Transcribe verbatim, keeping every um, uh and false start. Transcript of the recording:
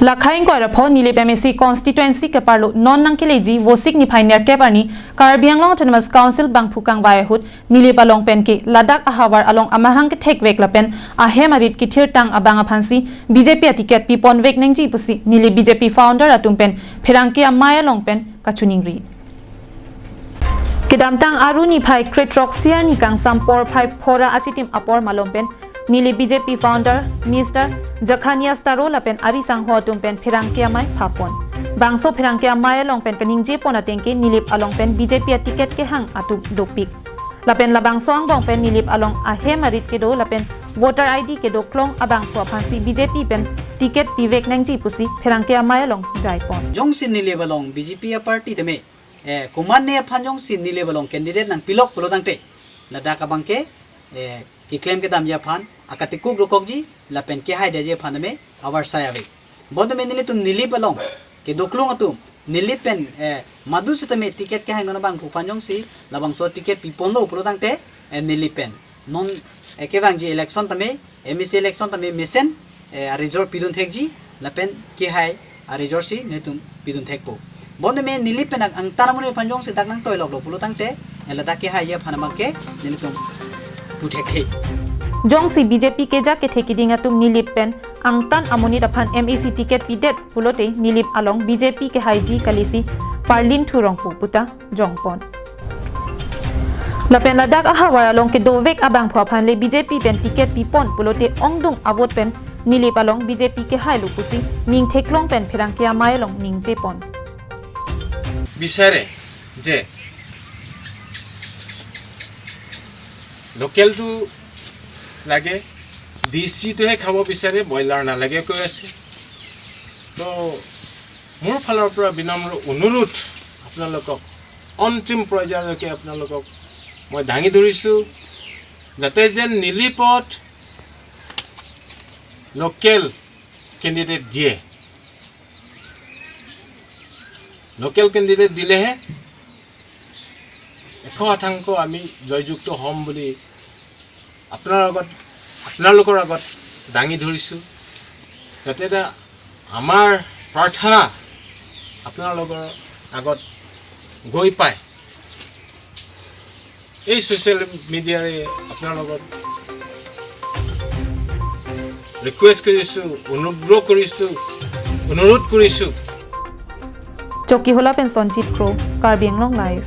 Lakhai ingkoi ra pho Nilip M A C constituency keparlo non nangkeleji Vosik niphai nerkep arni Karbi Anglong Autonomous Council bangphu kangvai ahut Nilip along pen ke ladak ahavar along amahang kethekvek lapen ahem arit kethirtang abang aphansi B J P aticket piponvek nangji pusi Nilip B J P founder atum pen pherangke amei along pen kachiningri. Kedamtang Aru niphai kre-throksi arni kangsam porphai phora achitim apor malom pen Nilip B J P founder Mister Jakhanias Taro lapen ari sangho atum pen pherangke amei phapon. Bangso pherangke amei along pen kaningjepon ateng ke Nilip along pen B J P aticket kehang atum dopik. Lapen labangso angbong pen Nilip along ahem arit kedo lapen voter I D kedo klong abangphu aphansi B J P pen ticket pivek nangji pusi pherangke amei along jaipon. Jongsi Nilip along B J P aparty tame, eh, komatne aphan jongsi Nilip along candidate nangpilok pulo tangte, ladak abang ke, eh, keklem kedamji aphan akatikuk rokokji lapen kehaidetji aphan tame avarsai ave. Bonta me nelitum Nilip along kedo klong atum Nilip pen, eh, madu setame ticket kehang non abangphu aphan jongsi labangso ticket piponlo pulo tangte, eh, Nilip pen non, eh, kevangji election tame, M A C election tame mesen, eh, arijor pidun thekji lapen kehai arijor si nelitum pidun thekpo. Bonta me Nilip pen ang-, angtan amonit aphan jongsi dak nangtoiloklo pulo tangte, eh, ladak kehai aphan abang ke nelitum pu thekthe. Jongsi B J P kejak kethe keding atum Nilip pen angtan amonit aphan M A C ticket pidet pulote Nilip along B J P kehaiji kalisi parlin thurong pu puta jongpon. Lapen ladak ahavar along kedovek abangphu aphan le B J P pen ticket pipon pulote ongdung avote pen Nilip along B J P kehailo pusi ning theklong pen pherangke amei along ningjepon. বিচাৰে যে লোকেলটো লাগে, দেশীটোহে খাব বিচাৰে, ব্ৰইলাৰ নালাগে কৈ আছে। তো মোৰ ফালৰ পৰা বিনম্ৰ অনুৰোধ আপোনালোকক, অন্তিম পৰ্যায়লৈকে আপোনালোকক মই দাঙি ধৰিছোঁ, যাতে যেন নিলিপত লোকেল কেণ্ডিডেট দিয়ে। লোকেল কেণ্ডিডেট দিলেহে এশ শতাংশ আমি জয়যুক্ত হ'ম বুলি আপোনাৰ আগত, আপোনালোকৰ আগত দাঙি ধৰিছোঁ। যাতে এটা আমাৰ প্ৰাৰ্থনা আপোনালোকৰ আগত গৈ পায়। এই ছ'চিয়েল মিডিয়াৰে আপোনালোকক ৰিকুৱেষ্ট কৰিছোঁ, অনুগ্ৰহ কৰিছোঁ, অনুৰোধ কৰিছোঁ। Chokihola pen Sonjit Kro, Karbi Anglong Live.